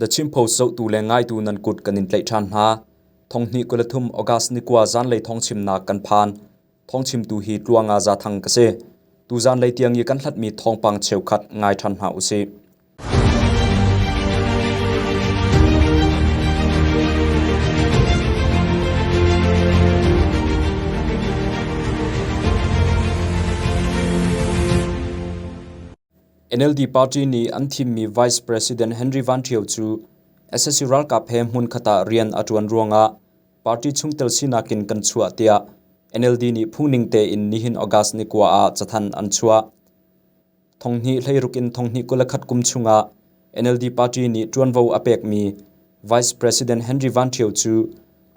The Chin Post zohtu le ngaitu nan kut kan in tlaih ṭhan hna. Thonghnih 23 August ni kua zanlei thawngchimnak kan phan. Thawngchimtu hi Tluanga Zathang ka si. Tu zanlei tiang i kan hlatmi thawngpang cheukhat ngai ṭhan hna usih. NLD party nih an thimmi Vice President Henry Van Thio cu sac ralkap he hmunkhat ah rian a ṭuan ruangah party chungtel sinak in kan chuah tiah NLD nih phungning tein nihin August ni kua ah cathanh an chuah. Thonghnih 16 in thonghnih 21 kum chungah NLD party nih ṭuanvo a pekmi Vice President Henry Van Thio cu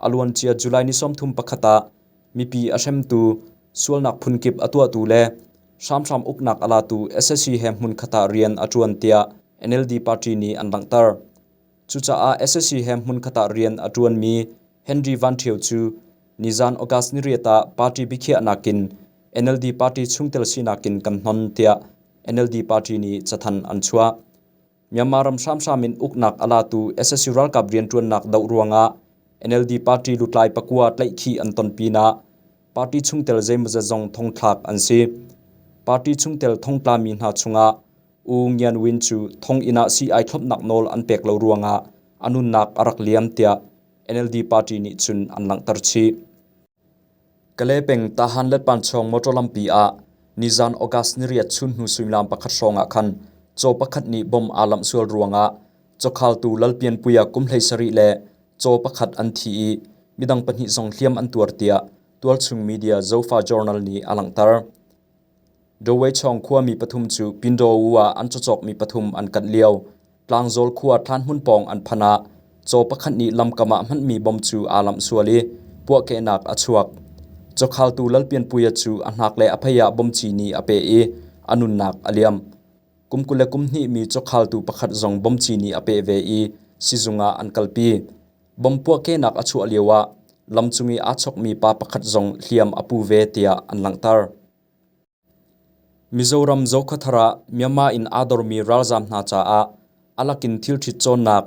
a luancia July ni 31 ah mipi a hremtu, sualnak phunkip a tuahtu le hramhram uknak a latu sac he hmunkhat ah rian a ṭuan tiah NLD party nih an langhter. Cucaah sac he hmunkhat ah rian a ṭuanmi Henry Van Ṭhio cu nizan August ni riat ah party biakhiahnak in NLD party chungtel sinak in kan hnon tiah NLD party nih cathanh an chuah. Myanmar ram hramhram in uknak a latu sac ralkap rianṭuannak doh ruangah NLD party lutlai pakua tlaihkhih an ton pinah party chungtel zeimawzat zong thongthlak an si. Party chungtel thongtlami hna chungah U Ngian Win cu thonginn ah sii-ai thlopnak nawl an pek lo ruangah a nunnak a rak liam tiah NLD party nih cun an langhter chih. Kalay peng Tahan Letpanchawng motor lampi ah nizan August niriat chunhnu suimilam pakhat hrawng ah khan caw pakhat nih bomb aa lamh sual ruangah cawkhaltu Lalpianpuia kum 17 le caw pakhat an thi i midang pahnih zong hliam an tuar tiah tualchung media Zofa Journal nih a langhter. Daweichawng khuami pathum cu Pindaw ah an cawcawkmi pathum an kanh lio. Tlangzawl khua thlanhmun pawng an phanh ah caw pakhat nih lamkam ah hmanhmi bom cu aa lamh sual i puahkehnak a chuak. Cawkhaltu Lalpianpuia cu a hnak le a phei ah bomci nih a peh i a nunnak a liam. Kum 20 le kum hnih mi cawkhaltu pakhat zong bomci nih a peh ve i sizung ah an kalpi. Bom puahkehnak a chuah lioah lamcung i aa chokmi pa pakhat zong hliam a pu ve tiah an langhter. Mizoram Zokhawthar ah Myanmar in aa dormi ralzaam hna caah a lakin thilṭhit cawnnak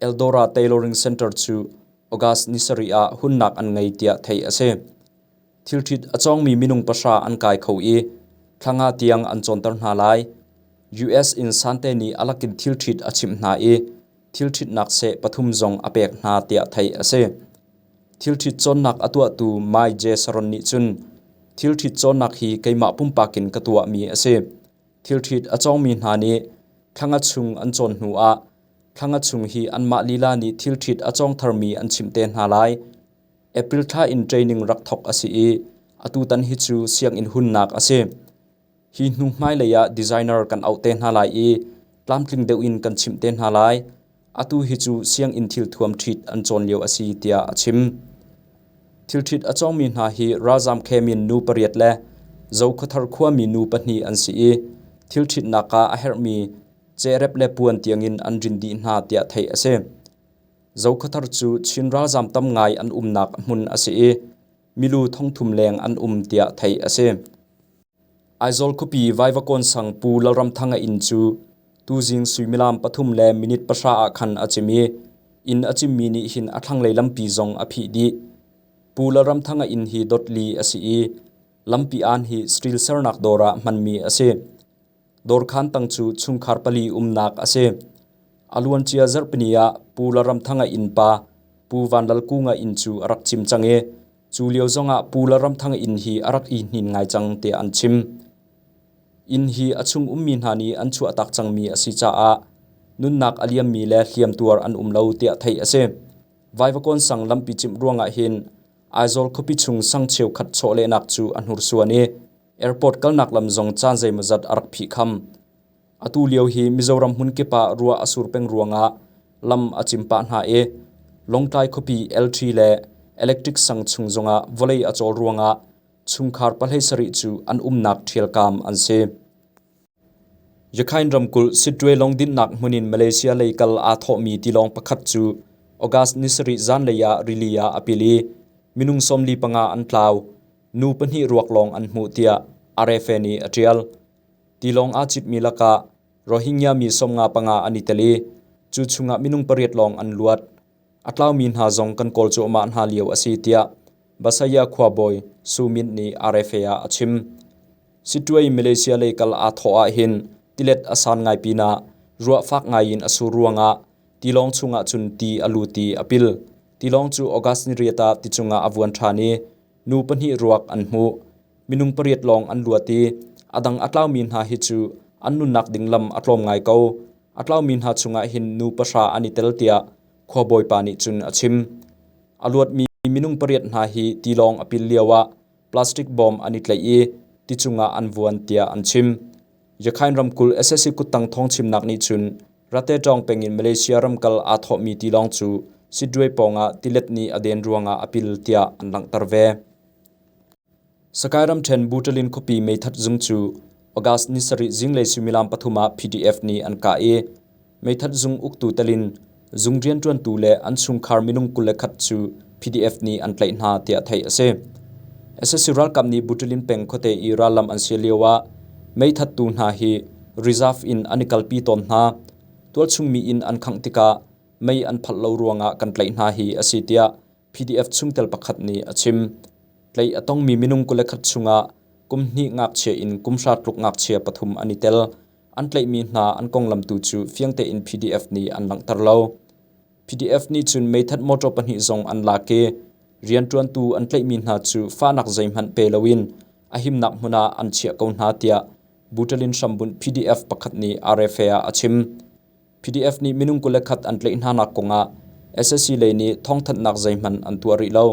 Eldora Tailoring Center cu August ni sarih ah hunnak an ngei tiah theih a si. Thilṭhit a cawngmi minung pahra an kai kho i thla nga tiang an cawnter hna lai. US in Sante nih a lakin thilṭhit a chimh hna i thilṭhitnak seh pathum zong a pek hna tiah theih a si. Thilṭhit cawnnak a tuahtu Mai J. Saron nih cun thilṭhit cawnnak hi keimah pumpak in ka tuahmi a si. Thilṭhit a cawngmi hna nih thla nga chung an cawn hnuah thla nga chung hi anmah lila nih thilṭhit a cawng tharmi an chimh te hna lai. April thla in training rak thawk a si i atutan hi cu sianginn hunnak a si. Hi hnu hmailei ah designer kan auh te hna lai i tlamtling deuh in kan chimh te hna lai. Atu hi cu sianginn thilthuam ṭhit an cawn lio a si tiah a chim. Thilṭhit a cawngmi hna hi ralzaam khem in nu pariat le Zokhawthar khuami nu pahnih an si i thilṭhitnak ah a herhmi cerep le puan tiangin an rin dih hna tiah theih a si. Zokhawthar cu Chin ralzaam tam ngai an umnak hmun a si i milu thongthum leng an um tiah theih a si. Aizawl khuapi Vaivakawn sang Pu Lalramthanga inn cu tuzing suimilam pathum le minute pahra ah khan a cim i inn a cimmi nih hin a thlanglei lampi zong a phih dih. Pu Lalramthanga inn hi dotli a si i lampi aan hi steel sernak dawr ah hmanmi a si. Dawrkhan tang cu chungkhar pali umnak a si. A luancia zarhpini ah Pu Lalramthanga innpa Pu Van Lal Kunga inn cu a rak cim cang i Cu lio zongah Pu Lalramthang inn hi a rak i hnin ngai cang tiah an chim. Inn hi a chung ummi hna nih an chuahtak cangmi a si caah nunnak a liammi le hliamtuar an um lo tiah theih a si. Vaivakawn sang lampi cimh ruangah hin Aizawl khuapi chung sang cheukhat chawlehnak cu a hnursuan i airport kalnak lam zong caan zeimawzat a rak phihkham. Atu lio hi Mizoram hmunkip ah ruah a sur peng ruangah lam a cim pah hna i Lawngtlai khuapi L3 le Electric sang chung zongah vawlei a cawl ruangah chungkhar pahlei sarih cu an umnak ṭhialkam an si. Rakhine ramkulh Sittwe lawngdinhnak hmun in Malaysia lei kal aa thawhmi tilawng pakhat cu August ni sarih zanlei ah rili ah a pil i minung 45 an tlau, nu pahnih ruak lawng an hmuh tiah RFA nih a ṭial. Tilawng aa citmi lakah Rohingya mi 55 an i tel i Cu chungah minung pariat lawng an luat. A tlaumi hna zong kan kawl cuahmah hna lio a si tiah Basaya khuabawi Su Myint nih RFA ah a chim. Situai Malaysia lei kal aa thawh ahhin tilet a san ngai pinah ruah fak ngai in a sur ruangah tilawng chungah cun ti a lut i a pil. Tilawng cu August ni riat ah ti cungah a vuan ṭhan i nu pahnih ruak an hmuh. Minung pariat lawng an luat i a dang a tlaumi hna hi cu an nunnak ding lam a tlawm ngai ko. A tlaumi hna chungah hin nu pahra an i tel tiah khuabawipa nih cun a chim. A luatmi minung pariat hna hi tilawng a pil lioah plastic bawm an i tlaih i ti cungah an vuan tiah an chim. Yakhain ramkulh sac kuttang thawngchimnak nih cun Ratetawng peng in Malaysia ramkal aa thawhmi tilawng cu Sittwe pawngah tilet nih a den ruangah a pil tiah an langhter ve. Sakai ramṭhen Butalin khuapi meithat zung cu August ni sarih zinglei suimilam pathum ah PDF nih an kah i meithat zung uktu telin zung rianṭuantu le an chungkhar minung 21 cu PDF nih an tlaih hna tiah theih a si. Sac ralkap nih Butalin peng khuate i rallam an sial lioah meithattu hna hi reserve in an i kalpi tawn hna. Tualchung mi inn an khangh tikah mei an phalh lo ruangah kan tlaih hna hi a si tiah PDF chungtel pakhat nih a chim. Tlaih a tongmi minung 21 chungah kum hnih ngakchia in kum hra tluk ngakchia pathum an i tel. An tlaihmi hna an konglam tu cu fiang tein PDF nih an langhter lo. PDF nih cun meithat motor pahnih zong an lak i rianṭuantu an tlaihmi hna cu fahnak zeihmanh pe loin a himnak hmun ah an chiah ko hna tiah Butalin hrambunh PDF pakhat nih RFA ah a chim. PDF nih minung 21 an tlaih hnanak kongah sac lei nih thawngthanhnak zeihmanh an tuah rih lo.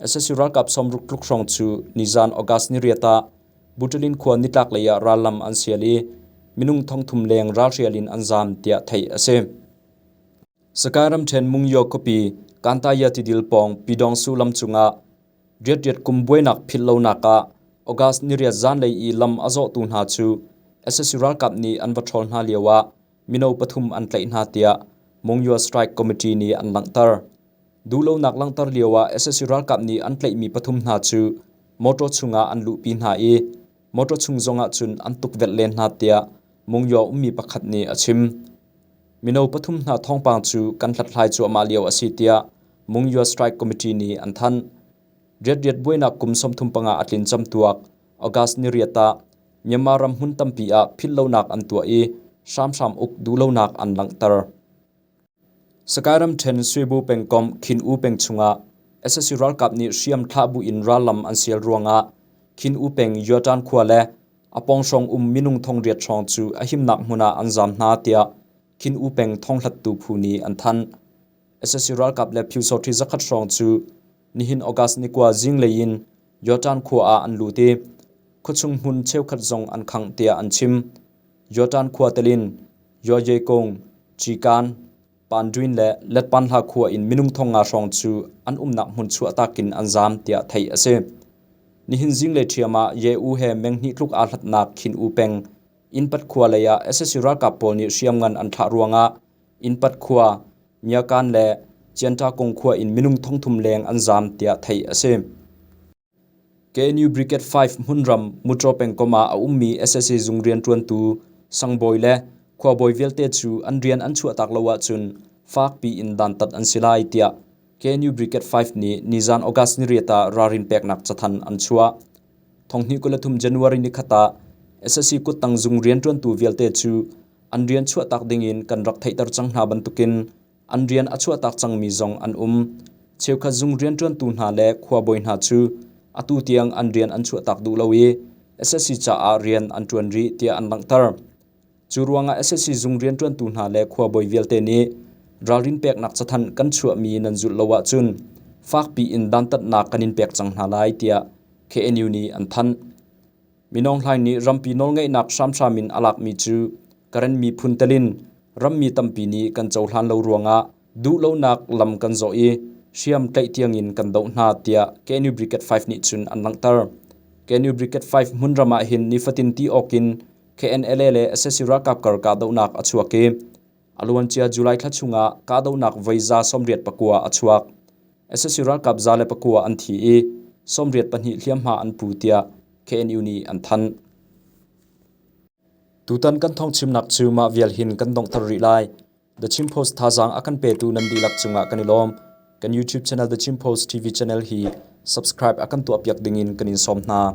Sac ralkap sawmruk tluk hrawng cu nizan August ni riat ah Butalin khua nitlak lei ah rallam an sial i minung thongthum leng ralhrial in an zaam tiah theih a si. Sakai ramṭhen Mungyaw khuapi Kantaya tidil pawng Pidongsu lam cungah riatriat kum buainak philh lonak ah August ni riat zanlei i lam a zawhtu hna cu sac ralkap nih an va ṭhawl hna lioah mino pathum an tlaih hna tiah Monywa Strike Committee nih an langhter. Duhlonak langhter lioah sac ralkap nih an tlaihmi pathum hna cu motor chungah an luhpi hna i motor chung zongah cun an tukvelh len hna tiah Monywa ummi pakhat nih a chim. Mino pathum hna thawngpang cu kan hlathlai cuahmah lio a si tiah Monywa Strike Committee nih an thanh. Riatriat buainak kum 35 a tlin camtuak August ni riat ah Myanmar ram hmun tampi ah philhlonak an tuah i hramhram uk duhlonak an langhter. Sakai ramṭhen Suibu pengkomh Khin U peng chungah sac ralkap nih hriam thlah buin rallam an sial ruangah Khin U peng Yuatan khua le a pawng um minung thongriat hrawng cu a himnak hmun ah an zaam hna tiah Khin U peng thonghlattu phu nih an thanh. Sac ralkap le Pyusawhti zakhat hrawng cu nihin August ni kua zinglei in Jordan khua ah an lut i khuachung hmun cheukhat zong an khangh tiah an chim. Jordan khua telin Yoyekong, Chikan, Panduin le Letpanhla khua in minung thong nga hrawng cu an umnak hmun chuahtak in an zaam tiah theih a si. Nihin zinglei ṭhiam ah Ye U he meng hnih tluk aa hlatnak Khin U peng Innpat khua lei ah sac ralkap pawl nih hriamngan an thlah ruangah Innpat khua, Myakan le Ciantakung khua in minung thongthum leng an zaam tiah theih a si. KNU Brigade 5 hmunram Muṭaw pengkomh ah a ummi sac zung rianṭuantu sangbawi le khuabawi vialte cu an rian an chuahtak lo ahcun fakpi in dantat an si lai tiah KNU Brigade 5 nih nizan August ni riat ah ralrin peknak cathanh an chuah. Thonghnih 23 January ni khat ah sac kuttang zung rianṭuantu vialte cu an rian chuahtak dingin kan rak theihter cang hna bantukin an rian a chuahtak cangmi zong an um. Cheukhat zung rianṭuantu hna le khuabawi hna cu atu tiang an rian an chuahtak duh lo i sac caah rian an ṭuan rih tiah an langhter. Cu ruangah sac zung rianṭuantu hna le khuabawi vialte nih ralrin peknak cathanh kan chuahmi nan zulh lo ahcun fakpi in dantatnak kan in pek cang hna lai tiah KNU nih an thanh. Min Aung Hlaing nih rampi nawlngeihnak hramhram in a lakmi cu Karen miphun telin rammi tampi nih kan cohlan lo ruangah duhlonak lam kan zawh i hriam tlaih tiangin kan doh hna tiah KNU Brigade 5 nih cun an langhter. KNU Brigade 5 hmunram ah hin nifatin ti awkin KNLA le sac ralkap kar kahdohnak a chuak i a luancia July thla chungah kahdohnak voi za 84 a chuak. Sac ralkap 109 an thi i 82 hliamhma an pu tiah KNU nih an thanh. Tutan kan thawngchimnak cu mah vial hin kan donghter rih lai. The Chin Post thazaang a kan petu nan dihlak cungah kan i lawm. Kan YouTube channel The Chin Post TV channel hi subscribe a kan tuahpiak dingin kan in sawm hna.